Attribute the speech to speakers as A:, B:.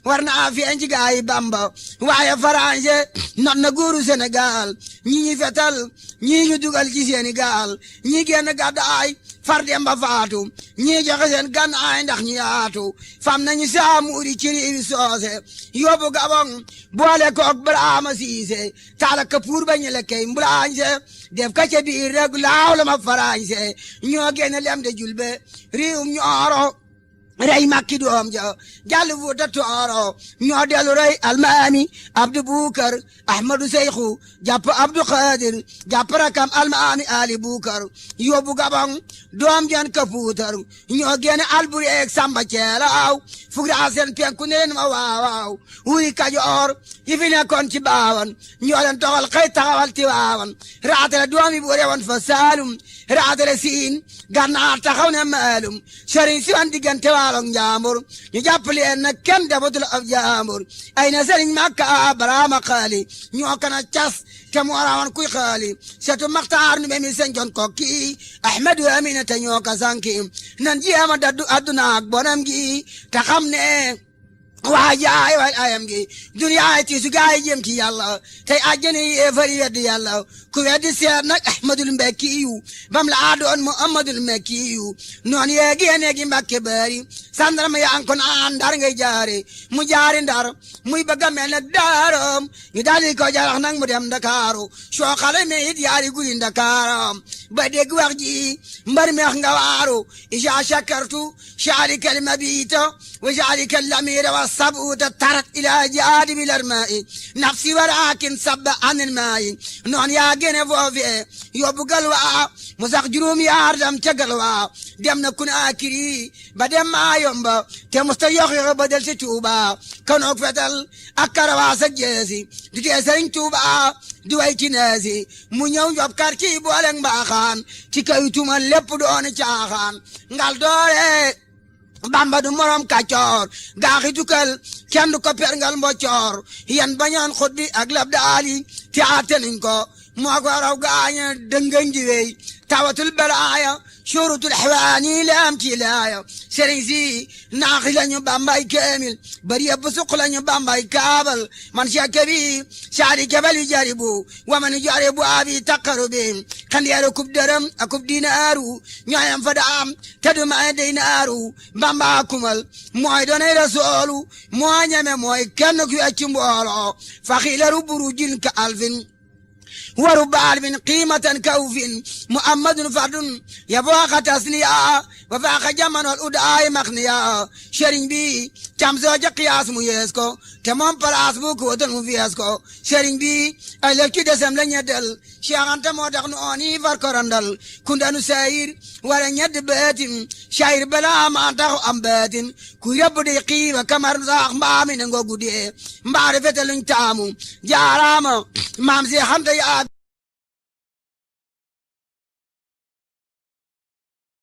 A: war naa feeñ ci gaay Bamba waaye Farañse not na góoru Sénégal ñi fetal ñi ñu dugal ci seeni gaal ñi génn gàddaay far Demba faatu ñi joxe seen gànnaay ndax ñu yaatu fam nañu saamuuri ci réewi soose yóbbu Gabon boole koog Brahma Siise taala kapuur ba ñu lekkey mbulaañse def ka ca biir rek laaw la ma Farañse ñoo génn lem de julbe réewum ñooro rey makki doom ja jàll Fuuta Tooro ñoo dellu rey almaami Abdu Bukar Ahmadu Seyxu jàpp Abdu Xaadir jàpp rakam almaami Ali Bukar yóbbu Gabon doom jan ka puutar ñoo génne Alburi ak Samba Ceelaaw fugra seen penku ne leen ma waawaaw wuy Kajoor yi fi nekkoon ci baawan ñoo leen toxal xëy taxawal ti waawan raatale doomi bu rewoon fa Saalum raatale siin Gànnaar taxaw ne maalum sëriñ si wan diggante waaloog njaambur ñu jàpp leen nag kenn defatul ab jaambur ay na sëriñ Makka Baraama Xaali ñoo kana cas te mu warawoon kuy xaali setu Maxtaar nu be mi sencoon kokki Ahmadu Amina te ñoo ka sanki nan jéema daddu adduna ak bonam gi te xam ne waa jaay waay ayam gi duniyaay tiisu gaay jëm ci yàlla tey àjjana yéefari weddi yàlla ku weddi seet nag Ahmadul Mbekkiyu bam la doon Muhammadul Mbekkiyu noon yee génne gi Mbàkke bari sandarma yaa ko naan Ndar ngay jaare mu jaari Ndar muy bëgg a mel ne daaram ñu daldi ko jarax nag mu dem Ndakaaru soo xale me it yaari guri Ndakaaram ba dégg wax ji mbar meex nga waaru isa shakartu sharika al-mabita wa sharika al-amira wa sabuta tarat ila jadibi al-arma'i nafsi walakin sabba an al-ma'i noon yaa gene foofe yóbbu galwa mu sax juróom yaar dam ca galwa dem na Kunaakiri ba dem Maayomba te musta yoxi ba del ci Tuuba kanook fetal ak karawaas ak jeesi di tee Sëriñ Tuuba di way ci neesi mu ñëw job kar ci boole mbaaxaan ci kaw tumal lépp dooni caaxaan ngal doore Bamba du morom kàccoor gaaxi tukal kenn du ko perngal mboccoor yan bañaan xut bi ak lab daali te atenuñ ko moo ko raw gaaña dëngañ di wey tawatul balaaya shurutul xewaani laam ci laaya sëriñ si naaxi lañu Bambay keemil bari yëpp suq lañu Bambay kaabal man shakka bi saadi kebal yu jaribu wa man jaribu abi taqaru bi xandeeru kub dërëm akub dinaaru ñooyam fa daam te du may dinaaru Bamba kumal mooy doonay rasoolu moo ñeme mooy kenn ku wecc mbooloo fa xiilaru burujin ka alfin وربال من قيمة كوف محمد فرد يفوق تسنيا وفاق جمن والأدعاء مخنيا شرين بي تمزوج قياس ميسكو تمام پلاس بوك ودن مفيسكو شرين بي ألوكي دسم لن يدل شيخان تمودق نؤني فرقرندل كندانو ساير ورن يد باتن شاير بلا ما انتخو أمباتن كي رب ديقي وكمر زاق مامي ننغو قدي معرفة لن تامو جاراما مامزي حمد يا